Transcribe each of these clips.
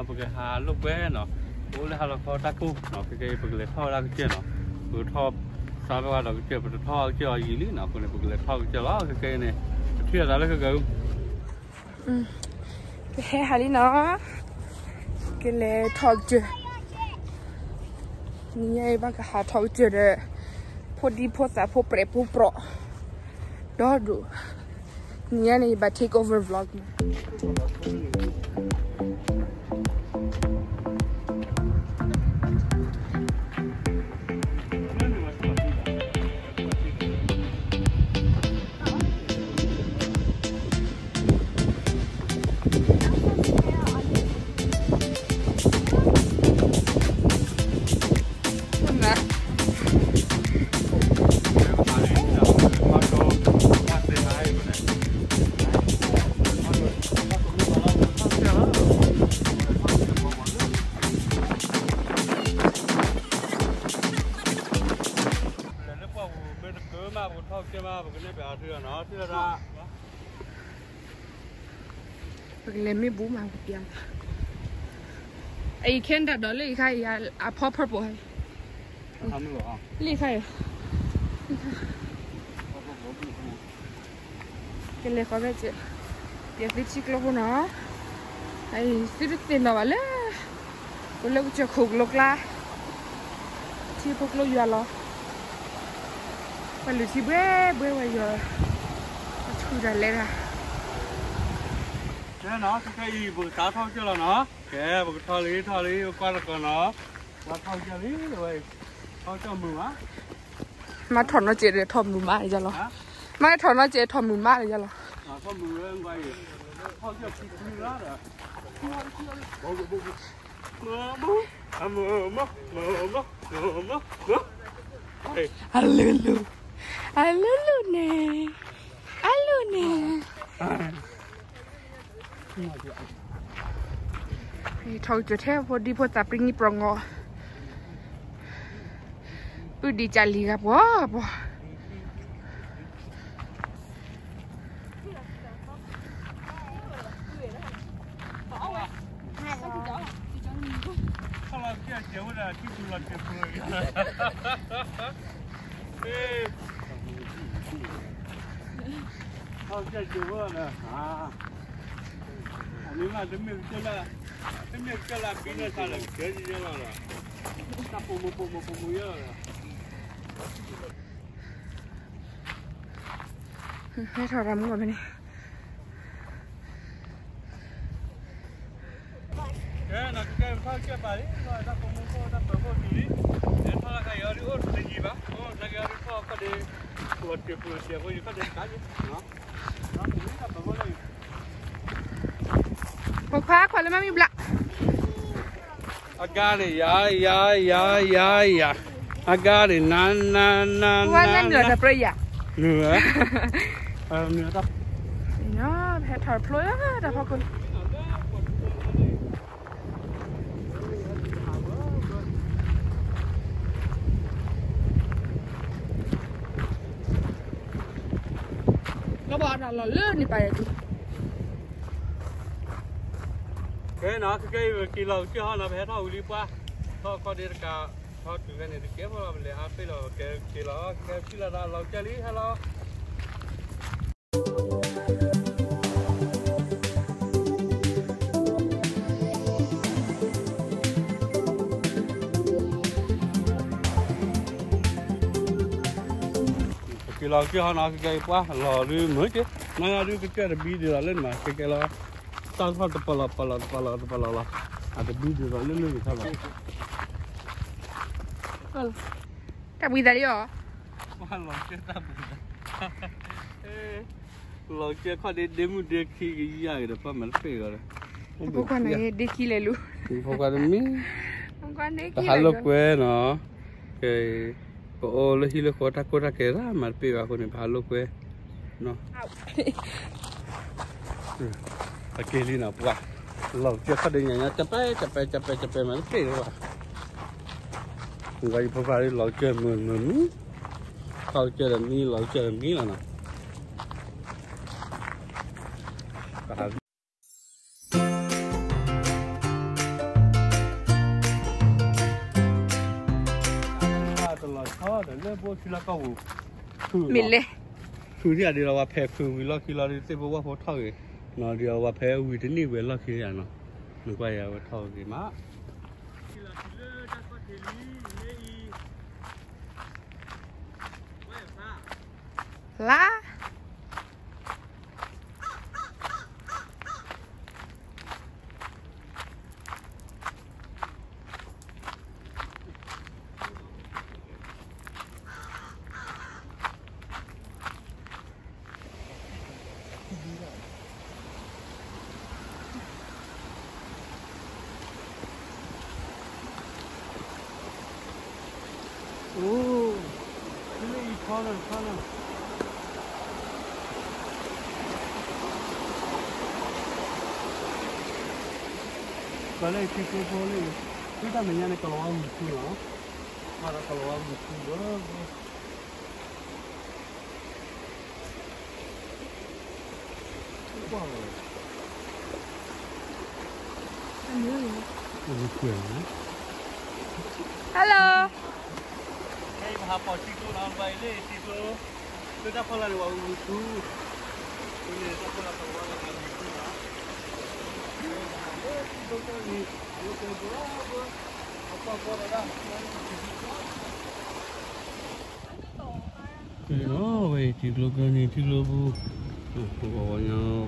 ပကဟးလိာ်ကွဲနီၤ, ပအိၣ်လၢဟါလီၤခီတၢ်ကိၢ်နီၤ, ခဲကဲအံၤ ပကလဲၤထီၣ်ဝဲဒၣ်ကစၢၢ်နီၤ, ပကထီၣ်စးထီၣ်ဝဲဒီးကစၢၢ် ပတထီၣ်ကစၢၢ်အီၤယံာ်လံနီၤ, အဃိန့ၣ် ပကလဲၤထီၣ်ကစၢၢ်လီၤ, ခဲကဲအံၤန့ၣ် ပထံၣ်အသးလၢခဲကဲအံၤ ကဟဲဟးလံနီၤ, ကလဲၤထီၣ်ကစၢၢ်, နံၤညါအံၤဘၣ်ကဟးထီၣ်ကစၢၢ်ဒီး ဖိဒံဖိသၣ်ဖိပြဲးဖိပြီး ဒီဒိၣ်, နံၤညါန့ၣ် ယဘၣ် take over vlog န့ၣ် လဲၤလၢပှၢ်ပူၤ မ့ၢ်တကၢမး ပကထီၣ်ကစၢၢ်မး ပကနဲၣ်ပှၤအီၤထံလီၤနီၤ ထံလီၤဒၣ် ပကလဲၤမ့ၢ်ဘူးမး ပကပျၢ်မး, အအံၤခဲနဒၣ်ဒီးလၢအံၤခါအံၤ အဖီ purple ဟဲ လံခါအံၤ ကလဲၤဃီဖဲကဲ, ယသုထံကျိဖိနီၤ, သုတသ့ၣ်နီၣ်ဘၣ်လၢ ပလၢကစၢၢ်ခိၣ်ကလိကျါ, ထံဖိကျိယွၤလီၤ, ပှၤလုၢ်ထံဘှဲဘှဲဝဲယွၤ, ပထုးတၢ်လဲၤတၢ် ကဲနီၤ ခဲခဲအံၤ ပကစးထီၣ်ကစၢၢ်လီၤနီၤ, ကဲ ပကထီၣ်လံ ထီၣ်လံ ပကွၢ်တကီၢ်နီၤ, ပှၤထီၣ်ကစၢၢ်လံ ဝဲအံၤ ထီၣ်ကစၢၢ်မုာ်မး, မ့ၢ်ထီၣ်နီၢ်စဲးဒီးထီၣ်မုာ်မးလၢယလီၤ, မ့ၢ်ထီၣ်နီၢ်စဲးထီၣ်မုာ်မးလၢယလီၤ, ထီၣ်မုာ်ဝဲ ထီၣ်ကစၢၢ်ဖုဖုလီၤဒီး အလုလု, အလုလုန့ၣ်, အလုလုန့ၣ်, ထီၣ်ကစၢၢ်ထဲဖိဒံဖိသၣ်ပြံနံပြီငီ, ပုၢ်ဒံးကလံၤဂၤပှၤပှၤ အမ့ၢ်မး တမ့ၢ်ကစၢၢ်လၢ တမ့ၢ်ကစၢၢ်လၢအဘံန့ၣ်သးလၢကစၢၢ်ယဲလီၤဒီး တၢ်ပိာ်မုၣ်ပိာ်မုၣ်ပိာ်မုၣ်ယဲလီၤဒီး ဟဲထီၣ်တၢ်မူဘၣ်ဖဲန့ၣ် ကဲ နကကဲထီၣ်ကဲပာ်လံ တၢ်ပိာ်မုၣ်ဖိ တၢ်ပၢၤဖိတုၤလံ လဲၤထီၣ်လၢကယီၤဒုးအိၣ်တယံၤဘၣ် အိၣ်နကယီၤဒုးထီၣ်ခီၣ်ဒ့ လီၤတံၢ်ပူၤတံၢ်ဖိယခီၣ်ဒ့တကးယံၤ တၢ်ပၢၤဖိလၢ ဖိခွါခွါလၢမ့ၢ်မံဘျး I got it, yeah, yeah, yeah, yeah, yeah. I got it, na, na, na, ဖိခွါ na, နၤနုာ် na. တၢ်ပြၢယၤ နုာ်ဝဲ နုာ်တၢ် နီၤ ဟဲထီၣ်ဖျိလၢတၢ်ဖီခိၣ် လီၤဘၣ်အတၢ်လီၢ်လၢန့ၣ်ပာ်ယၤက့ၤ ကဲနီၤ ခဲကဲအံၤ ပက့ၤလီၤကစၢၢ်ဟီနီၤ ပဟဲထီၣ်ဝံၤလံပှၢ် ထီၣ်ခီၣ်ဒ့တကး ထီၣ်တုၤဖဲန့ၣ်တကဲဖိလီၤ ပလဲၤအါပ့ၢ်လီၤ ကဲက့ၤလီၤ ကဲဖံလီၤတၢ်လီၤကစၢၢ်လံ ဟဲလီၤ ပက့ၤလီၤကစၢၢ်ဟီနီၤ ကဲကဲအံၤပှၢ် လီၤဒုးမုာ်က့ၤ နၤဒုးကစၢၢ်တဘံဒ်သိးလၢန့ၣ်မး ကဲကဲလီၤ တၢ်ထီၣ်တပလီၢ်ပလီၢ်တပလီၢ်တပလီၢ်လီၤ အတဘံဒ်သိးလၢလၢန့ၣ်ထီၣ်လီၤ တၢ်ဘှံးသးလံအီၤ လီၤကစၢၢ်တၢ်ဘှံးသး လီၤကစၢၢ်ခီၣ်ဒ့ဒ့မုၢ်ဒ့ခံကယၤက့ၤဒီး ပှၤမၤတပ့ၢ်ဂီၤဒီး ဖိခွါန့ၣ် ဒ့ခံလဲၤလူၤ ဖိခွါတမံၤ တဟးလိာ်ကွဲနီၤ ကဲ ပအိၣ်လၢဟံၣ်လၢဃီတၢ်ကိၢ်တၢ်ဂီၤ မၤတပ့ၢ်ဘၣ်အဃိန့ၣ် ပဟးလိာ်ကွဲ ပက့ၤလံနီၤပှၤ လီၤကစၢၢ်ခီၣ်ဒ့ညါညါ ကပဲကပဲကပဲကပဲမၤတပ့ၢ်လၢၤဘၣ် ဝဲယဖိခွါလီၤကစၢၢ်မုာ်မုာ်မုာ် ထီၣ်ကစၢၢ်ဒီးမံ လီၤကစၢၢ်ဒီးမံလီၤနီၤ ပဟး လီၤကီၢ်ပူၤ, မ့ၢ်လဲၣ်, ဖုးဒံးဒ်လီၤ ဝဲဖဲဖုးဝံၤလီၢ်ခံလီၤဒီး သ့ၣ်ဖိဝၣ်ဖိထီၣ်ဂ့ၤ, နီၤဒ်အဝဲဖဲဝံၤတန့ၢ်ဝဲလီၢ်ခံယါနီၤ, နကွၢ်ယၤဝဲထီၣ်ဂ့ၤမး, လါ အိၣ်, လၢအံၤထီလၢထီလၢ, ပှၤလၢထံကျိဖိလၢ, သုတၢ်မဲာ်ညါန့ၣ် ကလီၤဝါမုၢ်ထူလီၤ, မၤဒီးကလီၤဝါမုၢ်ထူလီၤ. ဟဲလီၤ, ဟဲအံၤပဟးပိာ်ထံကျိလီၤ ပှၤအံၤလၢထံကျိ, လၢတၢ်ဖီလာ်န့ၣ် ဝဲအူထူ, လၢတၢ်ဖီလာ်ပဝါလီၤ ဝဲအူထူလီၤ, လၢထံကျိကၢန့ၣ်, အလီၢ်ကဲဘၢဘၢ, အပှၤကီလီၤဒၣ် ကဲနီၤ ဝဲအံၤထံကျိကၢန့ၣ် ထံကျိပူၤ, ပှၤဝဲညီ,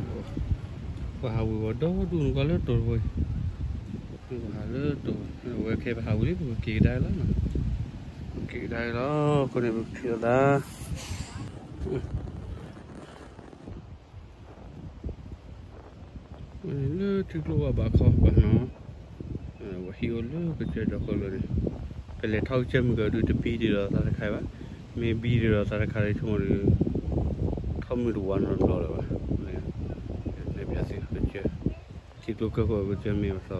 ပှၤဟးဝံၤဝဲဒီဒူၣ်နကွၢ်လၢတိၤတဘိအံၤ, ပှၤဟးလၢတိၤ, ဝဲခဲပဟးဝံၤလံ ပကက့ၤကဒါလီၤ, ပက့ၤကဒါလီၤ အဃိန့ၣ် ပကထံၣ်လိာ်သး လၢထံကျိဝဲဘၣ်ခီဘၣ်နီၤ, ဝဲဟံၣ်အိၣ်လၢကစၢၢ်ဒီးဃီလၢန့ၣ်, ပလဲၤထီၣ်ကစၢၢ်မုၢ်ကဒုတပံဒံးဒီးသးတခါဘၣ်, မ့ၢ်ဘံဒံးဒီးသးတခါလၢဆိကမိၣ်ဒီး, ထီၣ်မုၢ်တဝါနီတဘျီလၢၤဘၣ်, နဲၣ်ဖျါသ့ကစၢၢ်, ထံကျိကၢဃီကစၢၢ်မ့ၢ်ပသီလၢ ကဲနီၤ အံ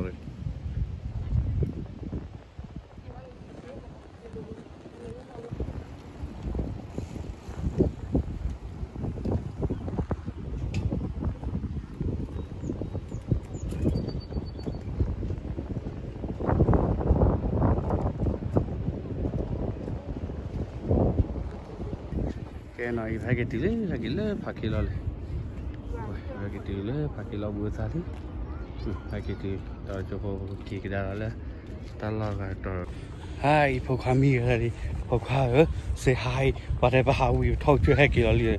ၤပဟဲက့ၤတုၤလံ ဟဲက့ၤလၢဖးခ့လီၤလံ, ဟဲက့ၤတုၤလၢဖးခ့လီၤဘူးသးလံ, ဟဲက့ၤတုၤ ဒီးကၠိဖိက့ၤကဒါလီၤလၢ တၢ်လီၢ်ဂၤတီၤ, ဟါအံၤဖိခွါမံဂၤဒံး ဖိခွါဧၢ, စ့ဟါအံၤ ပှၤတဲပဟးဝံၤပထီၣ်ကစၢၢ်ဟဲက့ၤလီၤလံ,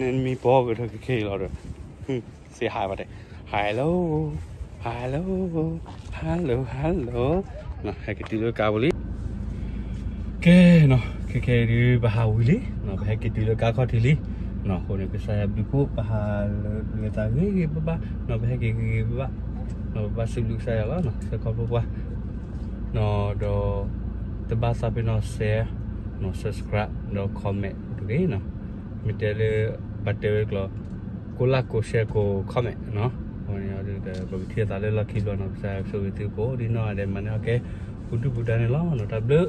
နမံပီၣ်ကထီၣ်က့ၤလီၤဒီး, စ့ဟါပှၤတဲ, hello, hello, hello, hello, ဟဲက့ၤတုၤလၢကါပူၤလံ ကဲနီၤ ခဲခဲအံၤဒုး ပဟးဝံၤလံနီၤ ပဟဲက့ၤတုၤလၢကါခီၣ်ထံးလံနီၤ အဃိန့ၣ် ကစၢ်ယွၤဘျုးဖှိၣ် ပဟးလၢသးဂ့ၤဂ့ၤဘၣ်ဘၣ်နီၤ ပဟဲက့ၤဂ့ၤဂ့ၤဘၣ်ဘၣ်နီၤ ပဘၣ်စံးဘျုးကစၢ်ယွၤလီၤနီၤ စ့ၢ်ကီးဖိခွါနီၤ ဒီး တဘၣ်သးပ့ၤနီၣ် share နီၤ subscribe ဒီး comment တဂ့ၤနီၤ မ့ၢ်တဲလၢ ဘၣ်တဲဝဲကျိာ် ကိးlike ကိးshare ကိးcommentနီၤ အဃိန့ၣ်ဒီး ပကထံၣ်လိာ်သးလၢလီၢ်ခံဘျီနီၤ ကစၢ်ယွၤဆိၣ်ဂ့ၤသုကိးဒ်နီၢ်ဂၤဒဲး မၤန့ၢ်အီၣ်ကဲ ပူၤဒုၣ်ပူၤဒါန့ၣ်လီၤနီၤ တၢ်ဘျုး